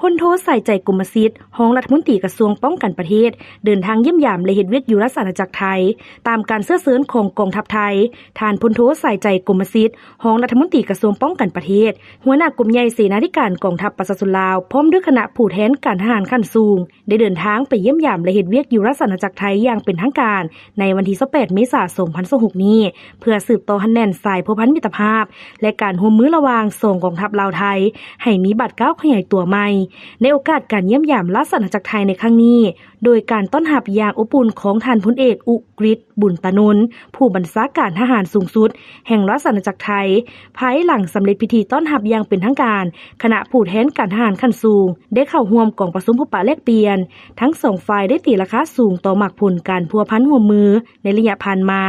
ພົນໂທ ສາຍໃຈ ກົມມະສິດ ຮອງລັດຖະມົນຕີກະຊວງປ້ອງກັນປະເທດ ເດີນທາງຢ້ຽມຢາມ ແລະ ເຮັດວຽກຢູ່ລາຊະອານາຈັກໄທ. ຕາມການເຊື້ອເຊີນຂອງກອງທັບໄທ, ທ່ານພົນໂທ ສາຍໃຈ ກົມມະສິດ ຮອງລັດຖະມົນຕີກະຊວງປ້ອງກັນປະເທດ, ຫົວໜ້າກົມໃຫຍ່ເສນາທິການກອງທັບປະຊາຊົນລາວ ພ້ອມດ້ວຍຄະນະຜູ້ແທນການທະຫານຂັ້ນສູງ ໄດ້ເດີນທາງໄປຢ້ຽມຢາມ ແລະ ເຮັດວຽກຢູ່ລາຊະອານາຈັກໄທຢ່າງເປັນທາງການ ໃນວັນທີຊາວແປດ ເມສາ ສອງພັນຊາວຫົກນີ້ ເພື່ອສືບຕໍ່ຮັດແໜ້ນສາຍພົວພັນມິດຕະພາບ ແລະ ການຮ່ວມມືລະຫວ່າງສອງກອງທັບລາວ-ໄທ ໃຫ້ມີບາດກ້າວຂະຫຍາຍຕົວໃໝ່. ໃນໂອກາດການຢ້ຽມຢາມລາຊະອານາຈັກໄທໃນຄັ້ງນີ້ ໂດຍການຕ້ອນຮັບຢ່າງອົບອຸ່ນຂອງທ່ານພົນເອກ ອຸກຣິດ ບຸນຕານົນ ຜູ້ບັນຊາການທະຫານສູງສຸດແຫ່ງລາຊະອານາຈັກໄທ, ພາຍຫຼັງສຳເລັດພິທີຕ້ອນຮັບຢ່າງເປັນທາງການ, ຄະນະຜູ້ແທນການທະຫານຂັ້ນສູງ ໄດ້ເຂົ້າຮ່ວມກອງປະຊຸມພົບປະແລກປ່ຽນ. ທັງສອງຝ່າຍໄດ້ຕີລາຄາສູງຕໍ່ໝາກຜົນການພົວພັນຮ່ວມມືໃນໄລຍະຜ່ານມາ,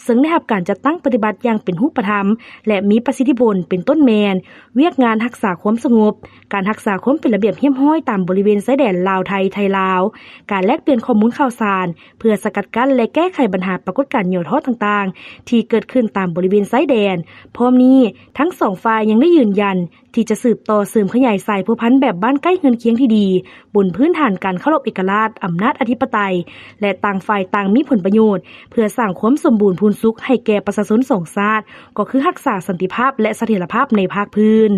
ເຊິ່ງໄດ້ຮັບການຈັດຕັ້ງປະຕິບັດຢ່າງເປັນຮູບປະທຳ ແລະ ມີປະສິດທິຜົນ, ເປັນຕົ້ນແມ່ນ ວຽກງານຮັກສາຄວາມສະຫງົບ, ການຮັກສາຄວາມເປັນລະບຽບຮຽບຮ້ອຍຕາມບໍລິເວນຊາຍແດນລາວໄທ, ໄທລາວ, ການແລກປ່ຽນຂໍ້ມູນຂ່າວສານ ເພື່ອສະກັດກັ້ນ ແລະ ແກ້ໄຂບັນຫາປາກົດການຫຍໍ້ທໍ້ຕ່າງໆ ທີ່ເກີດຂຶ້ນຕາມບໍລິເວນຊາຍແດນ. ພ້ອມນີ້, ທັງສອງຝ່າຍຍັງໄດ້ຢືນຢັນ ທີ່ຈະສືບຕໍ່ເສີມຂະຫຍາຍສາຍພົວພັນແບບບ້ານໃກ້ເຮືອນຄຽງທີ່ດີ, ບົນພື້ນຖານການເຄົາລົບເອກະລາດ, ອຳນາດອະທິປະໄຕ ແລະ ຕ່າງຝ່າຍຕ່າງມີຜົນປະໂຫຍດ, ເພື່ອສ້າງຄວາມສົມບູນພູນສຸກໃຫ້ແກ່ປະຊາຊົນສອງຊາດ, ກໍຄືຮັກສາສັນຕິພາບ ແລະ ສະຖຽນລະພາບໃນພາກພື້ນ.